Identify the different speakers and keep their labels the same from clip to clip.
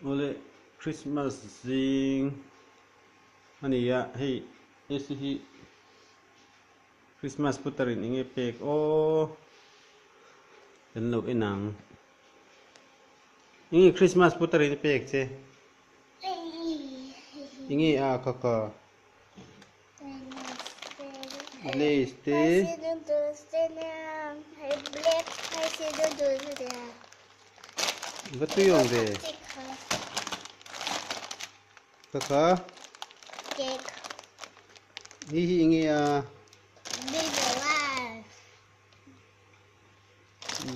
Speaker 1: Awle Christmas zing a ni a, hei AC hi Christmas putar in enge pek aw kan lo en ang. Enge Christmas putar in a pek che? Enge a kha kha? Lays te. Va tui awm ve. Kha kha. Hi hi enge a?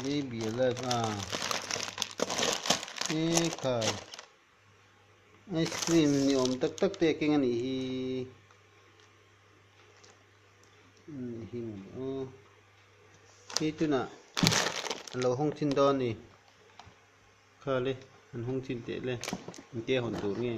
Speaker 1: Baby alive a. E khai. Ice cream ni awm tak tak te a keng a nih hi hi aw hei tunah a lo hawng chin dawn a ni kha le an hawng chin teh le engtia hawn tur nge.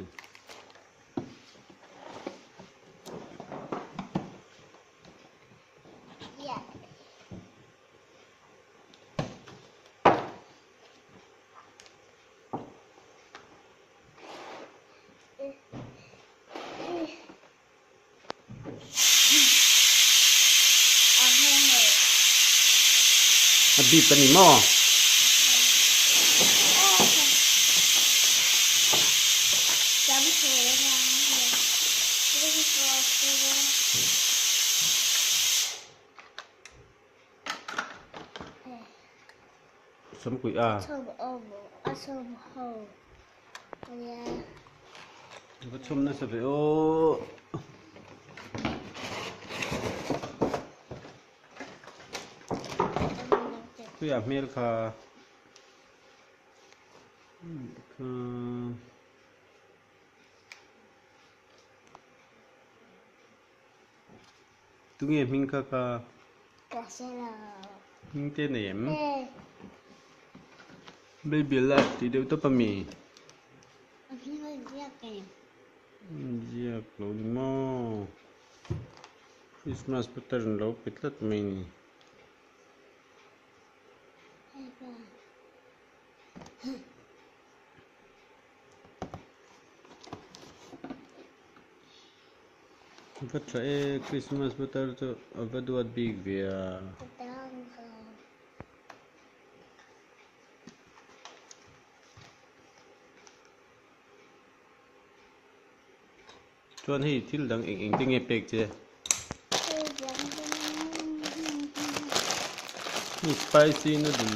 Speaker 1: A bip a ni maw? Samkuih a. Va chhum nasa ve aw. Puia hmel kha. Kha. Tunge hming kha kha?
Speaker 2: Ka hre lo.
Speaker 1: Hming te nei em? Baby alive tih deuh tawp a mi?
Speaker 2: A hming a ziak em?
Speaker 1: Ziak lo ni maw? Christmas pattern lo pe tlat mai ni.
Speaker 2: Hei pa.
Speaker 1: Va tha e, Christmas putar chu a va duat bik ve a. Chuan hei thil dang eng eng te nge pek che? Hei spicy noodle.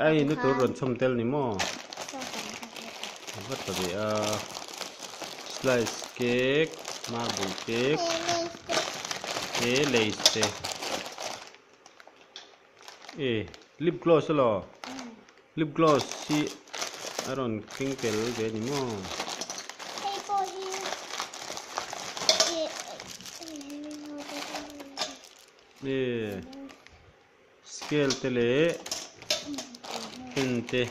Speaker 1: A ei na tur rawn chhawm tel ni maw? A va tha ve a. Slice cake, marble cake, he lays te. E lip gloss elaw? Lip gloss hi a rawn keng tel ve a ni maw? E. Scale te leh pen te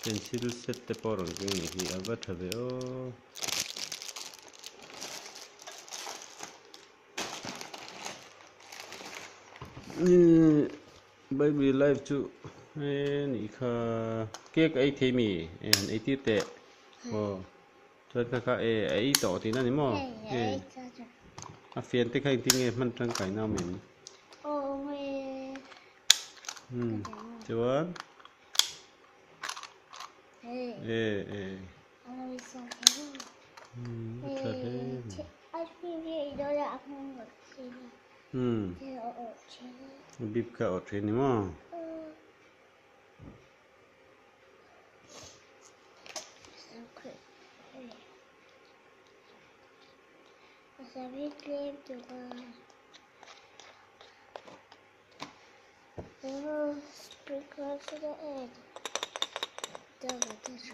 Speaker 1: pencil set te pawh a rawn keng nih hi a va tha ve aw. Baby life chu he nih kha cake a ei thei mi e han ei tir teh aw chuan kha kha e a ei tawh tihna a ni maw e. A fian te kha engtin nge hman tangkai na awm em? Umm chuan e e umm a tha hle mai. Umm a bip kha a awrh thin ni maw?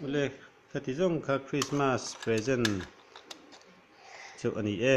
Speaker 1: Ule khati zawng kha Christmas present chu a ni e.